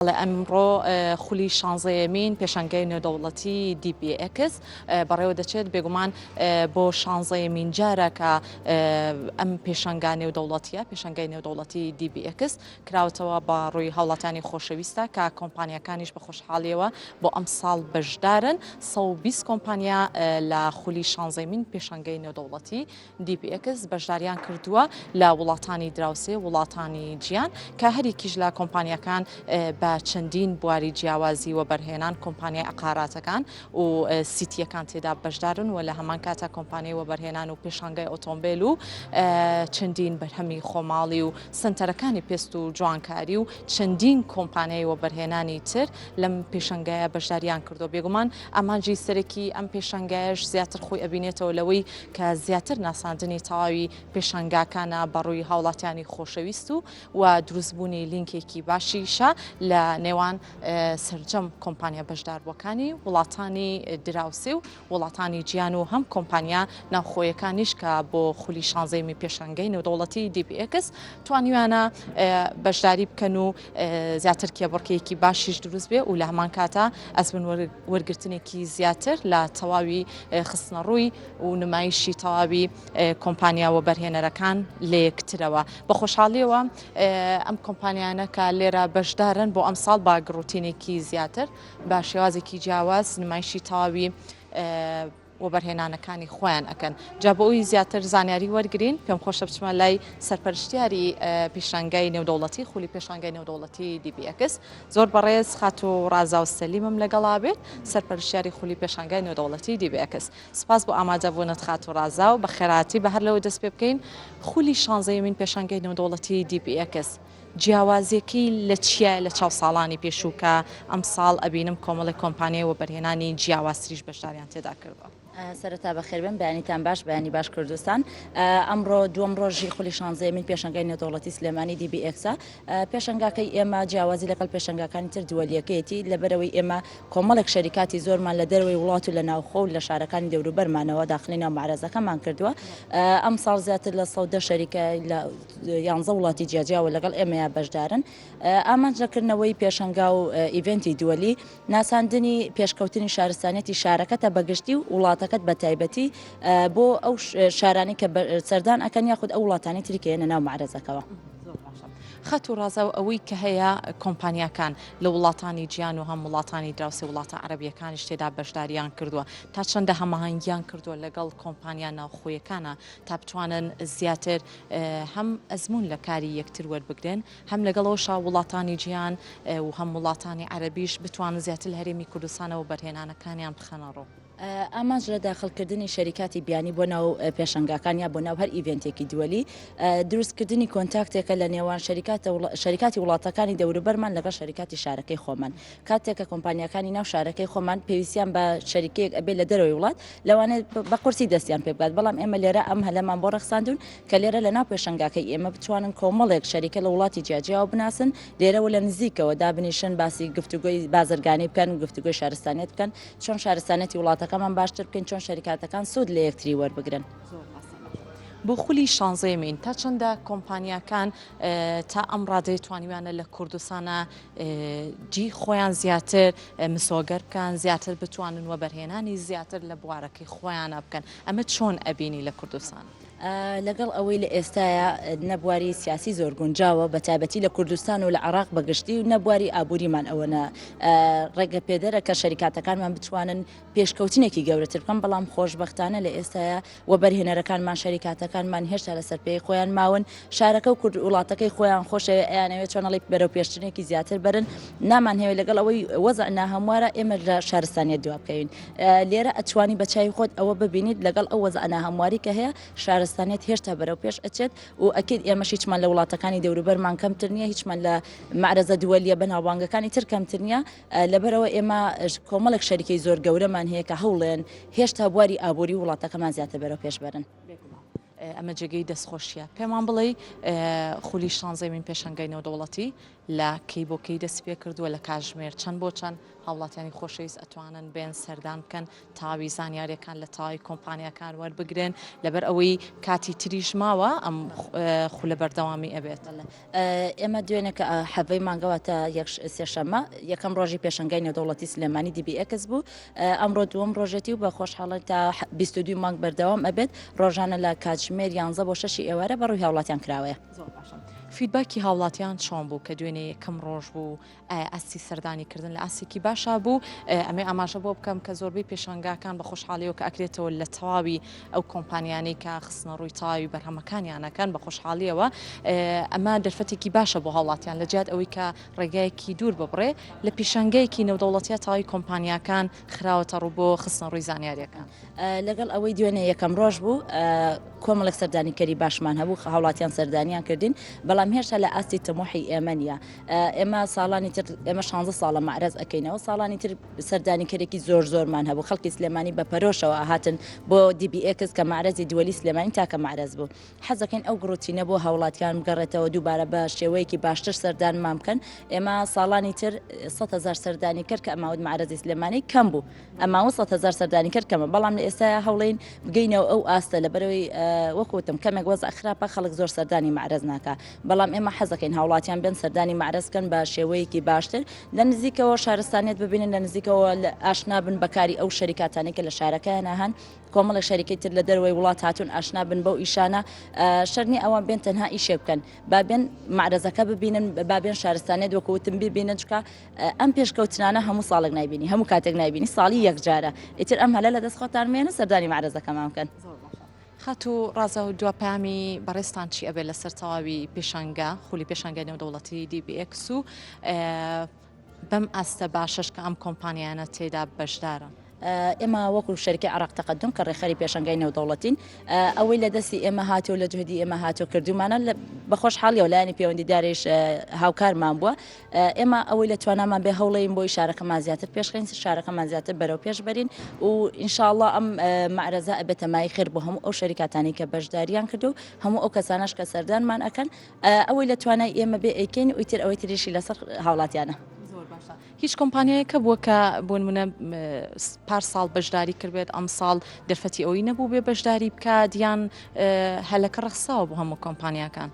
بەڵێ ئەمڕۆ خولی شانزەیەمین پێشانگای نێودەوڵەتی DBX بەڕێوە دەچێت بێگومان بۆ شانزەیەمین جارە کە ئەم پێشانگا نێودەوڵەتیە پێشانگای نێودەوڵەتی DBX کراوەتەوە بە ڕووی هاوڵاتانی خۆشەویستە کە کۆمپانیەکانیش بە خۆشحاڵیەوە بۆ ئەم ساڵ بەشدارن 120 کۆمپانیا لە خولی شانزەیەمین پێشانگای نێودەوڵەتی DBX بەشداریان کردووە لە وڵاتانی دراوسێ وڵاتانی جیان کە هەریەکیش لە کۆمپانیاکان بە چەندین بواری جیاوازی وەبەرهێنان کۆمپانیای عقاراتەکان و سیتیەکان تێدا بەشدارن و لە هەمان کاتا کۆمپانیای وەبەرهێنان و پێشانگای ئۆتۆمبیل و چەندین بەرهەمی خۆماڵی و سنتەرەکانی پێست و جوانکاری و چەندین کۆمپانیای وەبەرهێنانی تر لەم پێشانگایە بەشداریان کردووە بێگومان ئامانجی سەرەکی ئەم پێشانگایەش زیاتر خۆی ئەبینێتەوە لەوەی کە زیاتر ناساندنی تەواوی پێشانگاکانە بە ڕووی هاوڵاتیانی خۆشەویست و و دروستبوونی لینکێکی باشیشە لە نێوان سەرجەم کۆمپانیا بەشداربووەکانی وڵاتانی دراوسێ و وڵاتانی جیان و هەم کۆمپانیا ناوخۆیەکانیش کە بۆ خولی شانزەیەمی پێشانگەی نێودەوڵەتی DBX توانیویانە بەشداری بکەن و زیاتر کێبڕکێیەکی باشیش دروست بێ و لە هەمان کاتا ئەزمون وەرگرتنێکی زیاتر لە تەواوی خستنەڕووی و نمایشی تەواوی کۆمپانیا وەبەرهێنەرەکان لە یەکترەوە. بە خۆشحاڵیەوە ئەم کۆمپانیانە کە لێرە بەشدارن بۆ ئەمساڵ بە گڕوتینێکی زیاتر بە شێوازێکی جیاواز نمایشی تەواوی وەبەرهێنانەکانی خۆیان ئەکەن. جا بۆ ئەوی زیاتر زانیاری وەرگرین پێم خۆشە بچمە لای سەرپەرشتیاری پیشانگای نێودەوڵەتی خولی پێشانگای نێودەوڵەتی DBX زۆر بەڕێز خاتوو ڕازاو سەلیمم لەگەڵا بێت سەرپەرشتیاری خولی پێشانگای نێودەوڵەتی DBX سپاس بۆ ئامادەبوونت خاتوو ڕازاو بەخێرهاتی بە هەر لەوە دەست پێ بکەین خولی شانزەیەمین پێشانگای نێودەوڵەتی DBX جیاوازیەکەی لە چیایە لە چاو ساڵانی پێشوو کە ئەمساڵ ئەبینم کۆمەڵێک کۆمپانیای وەبەرهێنانی جیاوازتریش بەشداریان تێدا کردووە؟ سەرەتا بەخێربێن بەیانیتان باش بەیانی باش کوردستان ئەمڕۆ دووەم ڕۆژی خولی شانزەیەمین پێشەنگای نێودەوڵەتی سلێمانی DBX ە پێشەنگاکەی ئێمە جیاوازی لەگەڵ پێشەنگاکانی تر دووەلیەکەیەتی لەبەرەوەی ئێمە کۆمەڵێک شەریکاتی زۆرمان لە دەرەوەی وڵات و لە ناوخۆ و لە شارەکانی دەوروبەرمانەوە داخلی ناو مەعرەزەکەمان کردووە ئەمساڵ زیاتر لە 110 شەریکە لە یانزە وڵاتی جیاجیاوە لەگەڵ ئێمەیا بەشدارن. ئامانج لە کردنەوەی پێشەنگا و event ی دووەلی، ناساندنی پێشکەوتنی شارستانیەتی شارەکەتە بە گشتی و وڵاتەکەت بە تایبەتی بۆ ئەو شارانەی کە سەردان ئەکەن یاخود ئەو وڵاتانەی تری کە یەنە ناو مەعرەزەکەوە. خەت و ڕازاو ئەوەی کە هەیە کۆمپانیاکان لە وڵاتانی جیان و هەم وڵاتانی دراوسێ وڵاتە عەرەبیەکانیش تێدا بەشداریان کردووە تا چەندە هەماهەنگیان کردووە لەگەڵ کۆمپانیا ناوخۆیەکانە تا بتوانن زیاتر هەم ئەزموون لە کاری یەکتر وەربگرن، هەم لەگەڵ ئەوەشا وڵاتانی جیهان و هەم وڵاتانی عەرەبیش بتوانن زیاتر لە هەرێمی کوردستانەوە وەبەرهێنانەکانیان بخەنە ڕوو. ئامانج لە داخڵکردنی شەریکاتی بیانی بۆ ناو پێشەنگاکان یا بۆ ناو هەر event ێکی دووەلی، دروستکردنی contact ێکە لە نێوان شەریکاتی وڵاتەکانی دەوروبەرمان لەگەڵ شەریکاتی شارەکەی خۆمان. کاتێک کە کۆمپانیاکانی ناو شارەکەی خۆمان پێویستیان بە شەریکەیەک ئەبێت لە دەرەوەی وڵات، لەوانەیە بە قورسی دەستیان پێ بگات، بەڵام ئێمە لێرە ئەم هەلەمان بۆ ڕەخساندوون کە لێرە لە ناو پێشەنگاکەی ئێمە بتوانن کۆمەڵێک شەریکە لە وڵاتی جیاجیاوە بناسن، لێرەوە لە نزیکەوە دابنیشن باسی گفتوگۆی بازرگانی بکەن، گفتوگۆی شارستانیەت بکەن، چۆن شارستانیەتی وڵاتەکەمان باشتر بکەین، چۆن شەریکاتەکان سوود لە یەکتری وەربگرن. بۆ خولی شانزەیەمین تا چەندە کۆمپانیاکان تا ئەم ڕادەیە توانیویانە لە کوردستانە جی خۆیان زیاتر مسۆگەر بکەن، زیاتر بتوانن وەبەرهێنانی زیاتر لە بوارەکەی خۆیانە بکەن، ئەمە چۆن ئەبینی لە کوردستان؟ لەگەڵ ئەوەی لە ئێستایا نە بواری سیاسی زۆر گونجاوە بە تایبەتی لە کوردستان و لە عێراق بە گشتی و نە بواری ئابووریمان ئەوەنە ڕێگە پێدەرە کە شەریکاتەکانمان بتوانن پێشکەوتنێکی گەورەتر بکەن بەڵام خۆشبەختانە لە ئێستایا وەبەرهێنەرەکانمان شەریکاتەکانمان هێشتا لەسەر پێی خۆیان ماون شارەکە و کورد وڵاتەکەی خۆیان خۆشەوێ ئەیانەوێت چۆنەڵی بەرەو پێشترێکی زیاتر بەرن نامانهەوێت لەگەڵ ئەوەی وەزع ناهەموارە ئێمە لە شارستانیەت دوا بکەوین لێرە ئەتوانی بە چاوی خۆت ئەوە ببینیت لەگەڵ ئەو وەزع ناهەمواری کە هەیە شارستانیەت هێشتا بەرەو پێش ئەچێت و ئەکید ئێمەش هیچمان لە وڵاتەکانی دەوروبەرمان کەمتر نییە هیچمان لە مەعرەزە دووەلیە بەناوبانگەکانی تر کەمتر نییە لەبەرئەوە ئێمە کۆمەڵێک شەریکەی زۆر گەورەمان هەیە کە هەوڵێن هێشتا بواری ئابووری وڵاتەکەمان زیاتر بەرەو پێش بەرن. بێگومان ئەمە جێگەی دەستخۆشییە. پێمان بڵێی خولی شانزەیەمین پێشانگای نێودەوڵەتی. لە کەی بۆ کەی دەستی پێ کردووە لە کاتژمێر چەند بۆ چەند هاوڵاتیانی خۆشەویست ئەتوانن بێن سەردان بکەن تەواوی زانیاریەکان لە تەواوی کۆمپانیاکان وەربگرن لەبەر ئەوەی کاتی تریش ماوە ئەم خولە بەردەوامی ئەبێت. ئێمە دوێنێ کە حەڤەی مانگە واتە سێشەممە یەکەم ڕۆژی پێشەنگای نێودەوڵەتی سلێمانی DBX بوو ئەمڕۆ دووەم ڕۆژێتی و بە خۆشحاڵی تا 22 مانگ بەردەوام ئەبێت ڕۆژانە لە کاتژمێر 11 بۆ شەشی ئێوارە بەڕووی هاوڵاتیان کراوەیە. زۆر باشە feedback ی هاوڵاتیان چۆن بوو کە دوێنێ یەکەم ڕۆژ بوو ئایا ئاستی سەردانی کردن لە ئاستێکی باشا بوو؟ ئەمەی ئاماژە بۆ بکەم کە زۆربەی پێشانگاکان بە خۆشحاڵیەوە کە ئەکرێتەوە لە تەواوی ئەو کۆمپانیانەی کە خستنە ڕووی تەواوی بەرهەمەکانیان ئەکەن بە خۆشحاڵیەوە ئەمە دەرفەتێکی باشە بۆ هاوڵاتیان لە جیات ئەوەی کە ڕێگایەکی دوور ببڕێ لە پیشانگەیەکی نێودەوڵەتیە تەواوی کۆمپانیاکان خراوەتە ڕوو بۆ خستنە ڕووی زانیاریەکان. لەگەڵ ئەوەی دوێنێ یەکەم ڕۆژ بوو کۆمەڵێک سەردانیکەری باشمان هەبوو هاوڵاتیان سەردانیان کردین بەڵام هێشتا لە ئاستی تەموحی ئێمە نییە ئێمە ساڵانی تر ئێمە شانزە ساڵە مەعرەز ئەکەینەوە ساڵانی تر سەردانیکەرێکی زۆر زۆرمان هەبوو خەڵکی سلێمانی بە پەرۆشەوە ئەهاتن بۆ DBX کە مەعرەزی دووەلی سلێمانی تاکە مەعرەز بوو حەزەکەین ئەو گڕوتینە بۆ هاوڵاتیان بگەڕێتەوە دووبارە بە شێوەیەکی باشتر سەردانمان بکەن ئێمە ساڵانی تر 100 هەزار سەردانیکەر کە ئەماوت مەعرەزی سلێمانی کەم بوو ئەماوە 100 هەزار سەردانیکەر کەمە بەڵام لە ئێستا هەوڵین بگەینەوە ئەو ئاستە لەبەرەوەی وەکو وتم کەمێک وەزع خراپە خەڵک زۆر سەردانی مەعرەز ناکا بەڵام ئێمە حەزەکەین هاوڵاتیان بێن سەردانی مەعرەز بکەن بە شێوەیەکی باشتر لە نزیکەوە شارستانیەت ببینن لە نزیکەوە ئاشنا بن بە کاری ئەو شەریکاتانەی کە لە شارەکەیانە هەن کۆمەڵێک شەریکەی تر لە دەرەوەی وڵات هاتوون ئاشنا بن بەو ئیشانە شەرت نییە ئەوان بێن تەنها ئیشێک بکەن با بێن مەعرەزەکە ببینن با بێن شارستانیەت وەکو وتم ببینن چونکە ئەم پێشکەوتنانە هەموو ساڵێک نایبینی هەموو کاتێک نایبینی ساڵی یەکجارە ئیتر ئەم هەلە لە دەست خۆتان مێنن سەردانی مەعرەزەکەمان بکەن. خاتوو ڕازا و دوا پەیامی بەڕێزتان چی ئەبێت لەسەر تەواوی پێشانگا خولی پێشانگای نێودەوڵەتی DBX و بەم ئاستە باشەش کە ئەم کۆمپانیانە تێدا بەشدارن؟ ئێمە وەکو شەریکەی عێراق تەقەدوم کە ڕێکخەری پێشانگای نێودەوڵەتین ئەوەی لە دەستی ئێمە هاتووە لە جوهدی ئێمە هاتووە کردومانە بە خۆشحاڵیەوە لایەنی پەیوەندیداریش هاوکارمان بووە ئێمە ئەوەی لە توانامان بێ هەوڵین بۆی شارەکەمان زیاتر پێشخین شارەکەمان زیاتر بەرەو پێش بەرین و ئینشاءاللە ئەم مەعرەزە ئەبێتە مای خێر بۆ هەموو ئەو شەریکاتانی کە بەشداریان کردو هەموو ئەو کەسانەش کە سەردانمان ئەکەن ئەوەی لە توانای ئێمە بێ ئەیکەین و ئیتر ئەوەی تریشی لەسەر هاوڵاتیانە. زۆر باشە هیچ کۆمپانیایەک هەبووە کە بۆ نمونە پار ساڵ بەشداری کردبێت ئەمساڵ دەرفەتی ئەوەی نەبوو بێ بەشداری بکات یان هەلەکە ڕەخساوە بۆ هەموو کۆمپانیاکان؟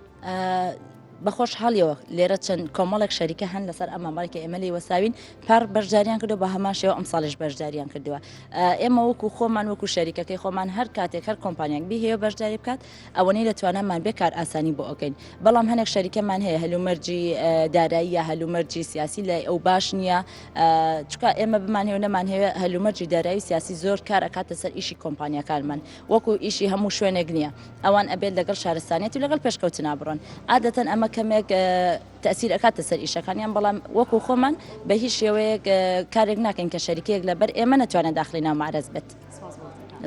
بە خۆشحاڵیەوە لێرە چەند کۆمەڵێک شەریکە هەن لەسەر ئەم مامەڵەی کە ئێمە لێی وەساوین پار بەشداریان کردووە بە هەمان شێوە ئەمساڵیش بەشداریان کردووە ئێمە وەکو خۆمان وەکو شەریکەکەی خۆمان هەر کاتێک هەر کۆمپانیاک بیهەیە بەشداری بکات ئەوەنەی لە توانامان بێ کار ئاسانی بۆ ئەکەین بەڵام هەنێک شەریکەمان هەیە هەلومەرجی دارایی یا هەلومەرجی سیاسی لای ئەو باش نییە چکا ئێمە بمانهەوێ نەمانهەوێ هەلومەرجی دارایی سیاسی زۆر کار ئەکاتە سەر ئیشی کۆمپانیاکانمان وەکو ئیشی هەموو شوێنێک نییە ئەوان ئەبێت لەگەڵ شارستانیەت و لەگەڵ پێشکەوتنا بڕۆن عادەتەن ئەمە کەمێک تەئسیر ئەکاتە سەر ئیشەکانیان بەڵام وەکو خۆمان بە هیچ شێوەیەک کارێک ناکەین کە شەریکەیەک لەبەر ئێمە نەتوانێت داخلی ناو مەعرەز بێت.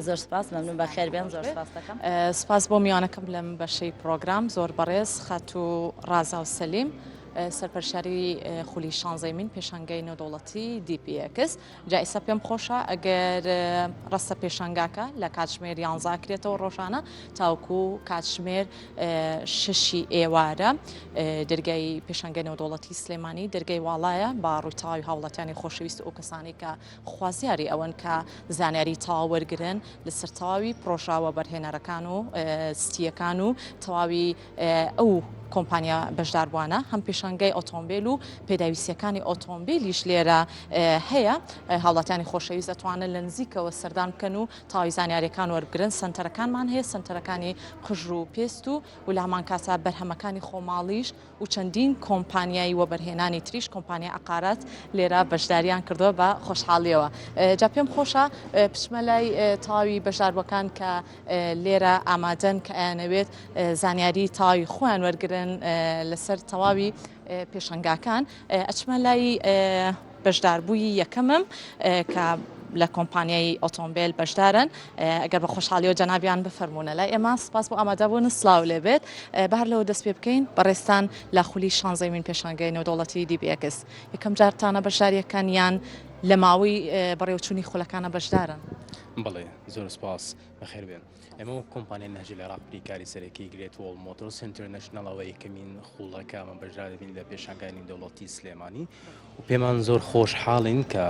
زۆر سپاس مەمنون بەخێر بێن زۆر سپاس دەکەم. سپاس بۆ میوانەکەم لەم بەشەی پڕۆگرام زۆر بەڕێز خاتوو ڕازاو سەلیم سەرپەرشتیاری خولی شانزەیمین پێشانگای نێودەوڵەتی DPX جا ئیستا پێم خۆشە ئەگەر ڕەستە پێشانگاکە لە کاتژمێر یانزە ئەکرێتەوە ڕۆژانە تاوەکو کاتژمێر شەشی ئێوارە دەرگای پێشانگای نێودەوڵەتی سلێمانی دەرگای واڵایە بە ڕووی تەواوی هاوڵاتیانی خۆشەویست و ئەو کەسانەی کە خوازیاری ئەوەن کە زانیاری تەواو وەرگرن لەسەر تەواوی پڕۆژە وەبەرهێنەرەکان و ستیەکان و تەواوی ئەو کۆمپانیا بەشداربووانە هەم پێشانگای ئۆتۆمبیل و پێداویستیەکانی ئۆتۆمبیلیش لێرە هەیە هاوڵاتیانی خۆشەویست دەتوانن لە نزیکەوە سەردان بکەن و تەواوی زانیاریەکان وەربگرن سەنتەرەکانمان هەیە سەنتەرەکانی قژ و پێست و و لە هەمان کاتا بەرهەمەکانی خۆماڵیش و چەندین کۆمپانیای وەبەرهێنانی تریش کۆمپانیای عەقارات لێرە بەشداریان کردووە بە خۆشحاڵیەوە جا پێم خۆشە بچمە لای تەواوی بەشداربووەکان کە لێرە ئامادەن کە ئەیانەوێت زانیاری تەواوی خۆیان وەرگن لەسەر تەواوی پێشەنگاکان ئەچمە لای بەشداربووی یەکەمم کە لە کۆمپانیای ئۆتۆمبیل بەشدارن ئەگەر بە خۆشحاڵیەوە جەنابیان بفەرمونە لای ئێمە سپاس بۆ ئامادەبوون سلااو لێبێت بەهر لەوە دەست پێ بکەین بەڕێستان لە خولی شانزەیمین پێشانگای نێودەوڵەتی DBX یەکەم جارتانە بەشداریەکان یان لە ماوەی بەڕێوچوونی خولەکانە بەشدارن؟ بەڵێ زۆر سپاس بەخێر بێن. ئێمە وەک کۆمپانیای نەهجی العراق بریکاری سەرەکی گرێت وۆڵ مۆتۆرس ئینتەرنەشناڵ ئەوە یەکەمین خوڵەکە ئەمە بەشدار دەبین لە پێشانگای نێودەوڵەتی سلێمانی و پێمان زۆر خۆشحاڵین کە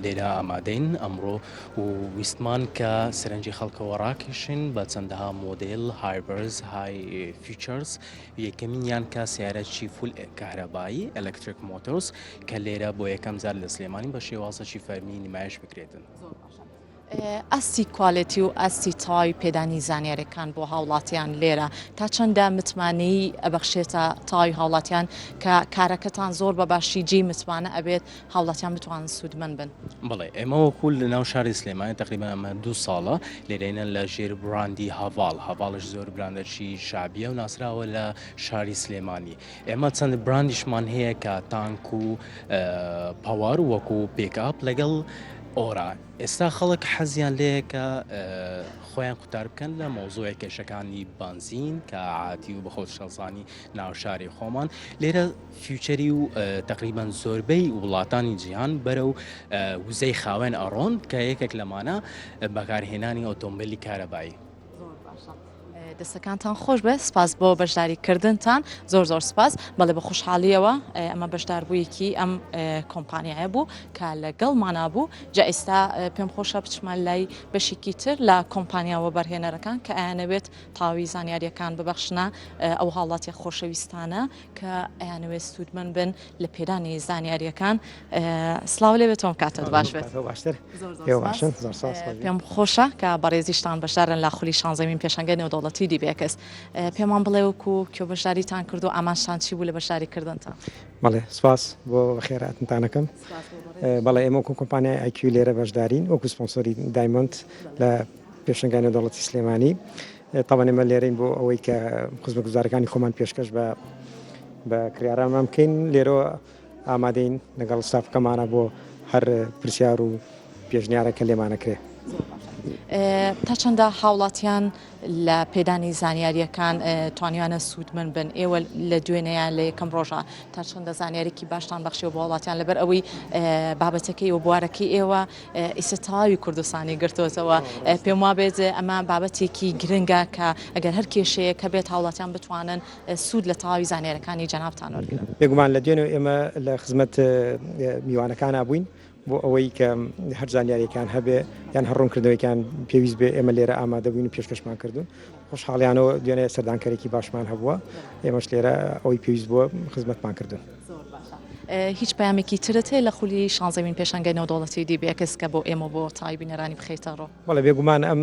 لێرە ئامادەین ئەمڕۆ و ویستمان کە سەرنجی خەڵکەوە ڕاکێشین بە چەندەها مۆدێل hybrids high features یەکەمینیان کە سیارەی full کەهرەبایی electric motors کە لێرە بۆ یەکەم جار لە سلێمانی بە شێوازەکی فەرمی نمایش بکرێتن. ئاستی quality و ئاستی تەواوی پێدانی زانیاریەکان بۆ هاوڵاتیان لێرە تا چەندە متمانەیی ئەبەخشێتە تەواوی هاوڵاتیان کە کارەکەتان زۆر بە باشی جێی متمانە ئەبێت هاوڵاتیان بتوانن سوودمەند بن؟ بەڵێ ئێمە وەکو لە ناو شاری سلێمانی تقریبا ئەمە دوو ساڵە لێرەینە لە ژێر براندی هەڤاڵ هەڤاڵش زۆر براندەکی شعبیە و ناسراوە لە شاری سلێمانی ئێمە چەند براندیشمان هەیە کە تانک و power وەکو پیکئاپ لەگەڵ ئۆرا ئێستا خەڵک حەزیان لێیە کە خۆیان قوتار بکەن لە مەوزوعی کێشەکانی بەنزین کە عادی و بەخۆت شەزانی ناو شاری خۆمان لێرە feature ی و تقریبان زۆربەی وڵاتانی جیهان بەرەو وزەی خاوێن ئەڕۆن کە یەکێک لەمانە بەکارهێنانی ئۆتۆمبیلی کارەبایی. دەستەکانتان خۆش بێت سپاس بۆ بەشداری کردنتان زۆر زۆر سپاس بەڵێ بە خۆشحاڵیەوە ئەمە بەشداربوویەکی ئەم کۆمپانیایە بوو کە لەگەڵمانا بوو جا ئێستا پێم خۆشە بچمە لای بەشێکی تر لە کۆمپانیا وەبەرهێنەرەکان کە ئەیانەوێت تاوی زانیاریەکان ببەخشنە ئەو هاوڵاتیە خۆشەویستانە کە ئەیانەوێت سوودمەند بن لە پێدانی زانیاریەکان سڵاو لێ بێت تۆم کاتت باش بێت باشتر ئێوە باشن زۆر سپاس پێم خۆشە کە بەڕێزیشتان بەشدارن لە خولی شانزەمین پێشانگای نێودەوڵەتی DBX پێمان بڵێ وەکو کوێ بەشداریتان کرد و ئامانجتان چی بوو لە بەشداری کردنتان؟ بەڵێ سپاس بۆ بەخێرهاتنتانەکەم بەڵێ ئێمە وەکو کۆمپانیای IQ لێرە بەشدارین وەکو سپۆنسۆری diamond لە پێشەنگای نێودەوڵەتی سلێمانی تەبعەن ئێمە لێرەین بۆ ئەوەی کە خزمەتگوزارەکانی خۆمان پێشکەش بە بە کڕیارانمان بکەین لێرەوە ئامادەین لەگەڵ ستافەکەمانە بۆ هەر پرسیار و پێشنیارێک کە لێمان ئەکرێ. تا چەندە هاوڵاتیان لە پێدانی زانیاریەکان توانیویانە سوودمەند بن ئێوە لە دوێنێیان لە یەکەم ڕۆژە تا چەندە زانیارێکی باشتان بەخشیەوە بۆ هاوڵاتیان لەبەر ئەوەی بابەتەکەی و بوارەکەی ئێوە ئیستا تەواوی کوردستانی گرتۆتەوە پێم وابێت ئەمە بابەتێکی گرنگە کە ئەگەر هەر کێشەیەک هەبێت هاوڵاتیان بتوانن سوود لە تەواوی زانیارەکانی جەنابتان وەرگرن. بێگومان لە دوێنێ ئێمە لە خزمەت میوانەکانا بووین بۆ ئەوەی کە هەر زانیاریەکان هەبێ یان هەر ڕوونکردنەوەیەکیان پێویست بێ ئێمە لێرە ئامادە بووین و پێشکەشمان کردوون. خۆشحاڵیانەوە دوێنێ سەردانکەرێکی باشمان هەبووە ئێمەش لێرە ئەوەی پێویست بووە خزمەتمان کردوون. زۆر باشە هیچ پەیامێکی ترت هەیە لە خولی شانزەمین پێشانگای نێودەوڵەتی DBX کە بۆ ئێمە و بۆ تەواوی بینەرانی بخەیتە ڕوو؟ بەڵێ بێگومان ئەم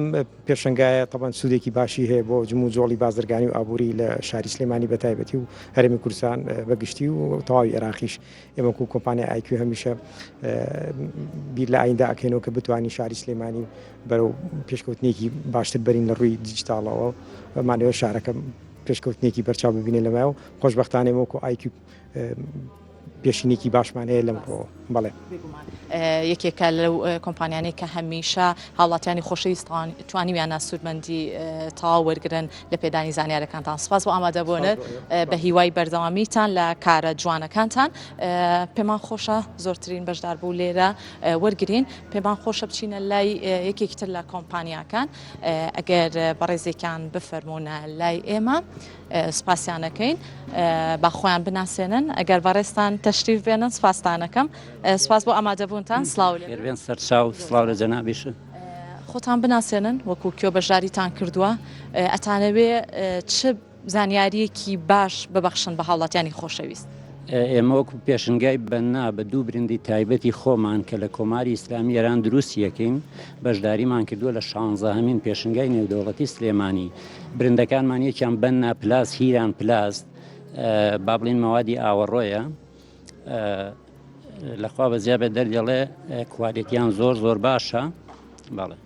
پێشەنگایە تەبعەن سوودێکی باشی هەیە بۆ جموجۆڵی بازرگانی و ئابووری لە شاری سلێمانی بە تایبەتی و هەرێمی کوردستان بە گشتی و تەواوی عێراقیش ئێمە وەکو کۆمپانیای IQ هەمیشە بیر لە ئایندە ئەکەینەوە کە بتوانین شاری سلێمانی بەرەو پێشکەوتنێکی باشتر بەرین لە ڕووی دیجیتاڵەوە مانەوە شارەکە پێشکەوتنێکی بەرچاو ببینێ لەمە و خۆشبەختانە ئێمە وەکو IQ پێشینێکی باشمان هەیە لەم ڕووەوە بەڵێ. بێگومان یەکێکە لەو کۆمپانیانەی کە هەمیشە هاوڵاتیانی خۆشەویست توانیویانە سوودمەندی تەواو وەرگرن لە پێدانی زانیارەکانتان سپاس بۆ ئامادەبوونت بە هیوای بەردەوامیتان لە کارە جوانەکانتان پێمان خۆشە زۆرترین بەشداربوو لێرە وەرگین پێمان خۆشە بچینە لای یەکێکی تر لە کۆمپانیاکان ئەگەر بەڕێزێکیان بفەرمونە لای ئێمە سپاسیانەکەین با خۆیان بناسێنن ئەگەر بەڕێزتان تەشریف بێنن سپاستانەکەم سپاس بۆ ئامادەبوونتان سڵاو لێ بێن سەرچاو سڵاو لە جەنابیشت. خۆتان بناسێنن وەکو کوێ بەشداریتان کردووە ئەتانەوێ چ زانیاریەکی باش ببەخشن بە هاوڵاتیانی خۆشەویست؟ ئێمە وەکو پێشنگای بەننا بە دوو برندی تایبەتی خۆمان کە لە کۆماری ئیسلامی ئێران دروستی ئەکەین بەشداریمان کردووە لە شانزەهەمین پێشنگای نێودەوڵەتی سلێمانی برندەکانمان یەکیان بەننا پلاس هیران پلاست با بڵین مەوادی ئاوەڕۆیە لەخوا بەزیا بێت دەردێڵێ کوالێتیان زۆر زۆر باشە بەڵێ.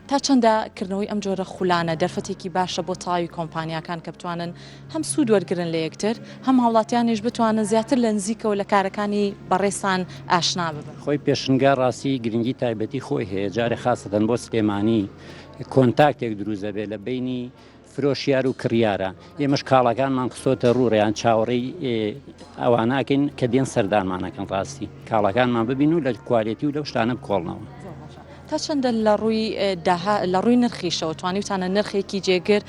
تا چەندە کردنەوەی ئەم جۆرە خولانە دەرفەتێکی باشە بۆ تەواوی کۆمپانیاکان کە بتوانن هەم سوود وەرگرن لە یەکتر هەم هاوڵاتیانیش بتوانن زیاتر لە نزیکەوە لە کارەکانی بەڕێزتان ئاشنا ببن؟ خۆی پێشنگا ڕاستی گرنگی تایبەتی خۆی هەیە جارێ خاسەتەن بۆ سلێمانی کۆنتاکتێک دروست دەبێت لە بەینی فرۆشیار و کڕیارە ئێمەش کاڵاکانمان خستۆتە ڕوو ڕێیان چاوەڕێی ئەواناکەین کە دێن سەردانمانەکەن ڕاستی کاڵاکانمان ببین و لە quality و لەو شتانە بکۆڵنەوە. تا چەندە لە ڕووی داها لە ڕووی نرخیشەوە توانیوتانە نرخێکی جێگر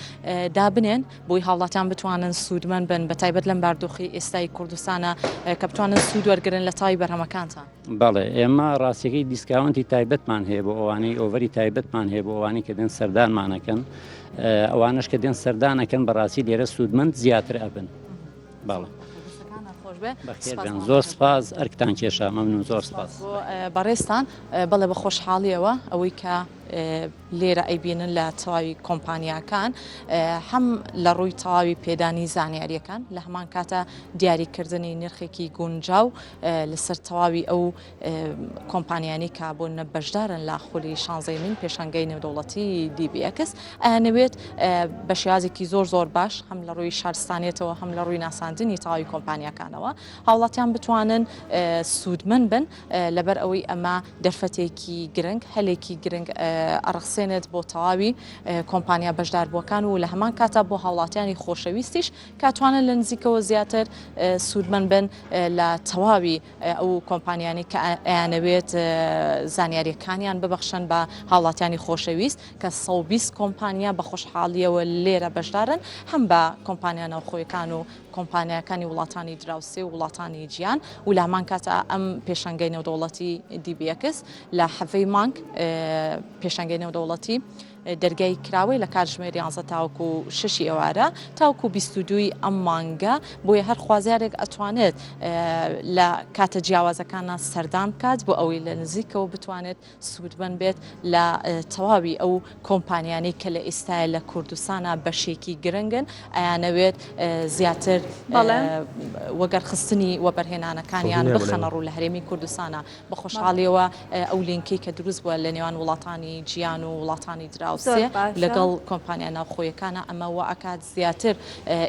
دابنێن بۆی هاوڵاتیان بتوانن سوودمەند بن بە تایبەت لەم باردۆخی ئێستای کوردستانە کە بتوانن سوود وەرگرن لە تاوی بەرهەمەکانتان؟ بەڵێ ئێمە ڕاستیەکەی discount ی تایبەتمان هەیە بۆ ئەوانەی offer ی تایبەتمان هەیە بۆ ئەوانەی کە دێن سەردانمانەکەن ئەوانش کە دێن سەردانەکەن بەڕاستی لێرە سوودمەند زیاتر ئەبن بەڵێ. زۆر سپاس ئەرکتان کێشا مەمنون زۆر سپاس. بەڕێزتان بەڵێ بە خۆشحاڵیەوە ئەوەی کە لێرە ئەیبینن لە تەواوی کۆمپانیاکان هەم لە ڕووی تەواوی پێدانی زانیاریەکان لە هەمان کاتە دیاریکردنی نرخێکی گونجاو لەسەر تەواوی ئەو کۆمپانیانی کە بۆ نە بەشدارن لە خولی شانزەیمین پێشانگای نێودەوڵەتی DBX ئەیانەوێت بە شێوازێکی زۆر زۆر باش هەم لە ڕووی شارستانیەتەوە هەم لە ڕووی ناساندنی تەواوی کۆمپانیاکانەوە هاوڵاتیان بتوانن سوودمەند بن لەبەر ئەوەی ئەمە دەرفەتێکی گرنگ هەلێکی گرنگ ئەڕەخسێنێت بۆ تەواوی کۆمپانیا بەشداربووەکان و لە هەمان کاتا بۆ هاوڵاتیانی خۆشەویستیش کاتوانن لە نزیکەوە زیاتر سوودمەند بن لە تەواوی ئەو کۆمپانیانەی کە ئەیانەوێت زانیاریەکانیان ببەخشن بە هاوڵاتیانی خۆشەویست کە 120 کۆمپانیا بە خۆشحاڵیەوە لێرە بەشدارن هەم بە کۆمپانیا ناوخۆیەکان و کۆمپانیاکانی وڵاتانی دراوسێ و وڵاتانی جیان و لامان کاتە ئەم پێشەنگەی نێودەوڵەتی DBX لە حەڤەی مانگ پێشەنگەی نێودەوڵەتی دەرگای کراوەی لە کاتژمێر یانزە تاوەکو شەشی ئێوارە تاوەکو 22 ئەم مانگە بۆیە هەر خوازیارێک ئەتوانێت لە کاتە جیاوازەکانە سەردان بکات بۆ ئەوەی لە نزیکەوە بتوانێت سوودمەند بێت لە تەواوی ئەو کۆمپانیانەی کە لە ئێستاە لە کوردستانە بەشێکی گرنگن ئەیانەوێت زیاتر وەگەرخستنی وەبەرهێنانەکانیان بخەنە ڕوو لە هەرێمی کوردستانە بە خۆشحاڵیەوە ئەو لینکەی کە دروست بووە لە نێوان وڵاتانی جیان و وڵاتانی دراوسێ لەگەڵ کۆمپانیا ناوخۆیەکانە ئەمە وا ئەکات زیاتر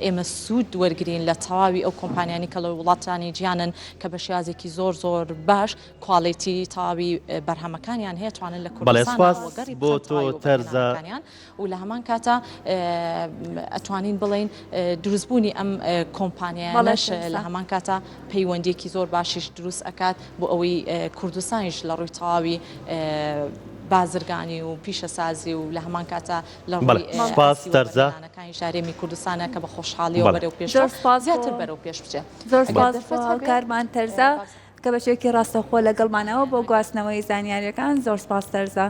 ئێمە سوود وەرگین لە تەواوی ئەو کۆمپانیانی کە لە وڵاتانی جیانن کە بە شێوازێکی زۆر زۆر باش quality تەواوی بەرهەمەکانیان هەیە توانن لە کوردستان وەگەڕی بۆ تۆ تەرزە و لە هەمان کاتا ئەتوانین بڵێین دروستبوونی ئەم کۆمپانیانەش لە هەمان کاتا پەیوەندیەکی زۆر باشیش دروست ئەکات بۆ ئەوەی کوردستانیش لە ڕووی تەواوی بازرگانی و پیشەسازی و لە هەمان کاتا لە ڕووی وەبەرهێنانەکانی هەرێمی کوردستانە کە بە خۆشحاڵیەوە بەرەو پێش زیاتر بەرەو پێش بچێت. زۆر سپاس بۆ هاوکارمان تەرزە کە بە شێوەیەکی ڕاستەوخۆ لەگەڵمانەوە بۆ گواستنەوەی زانیاریەکان زۆر سپاس تەرزە.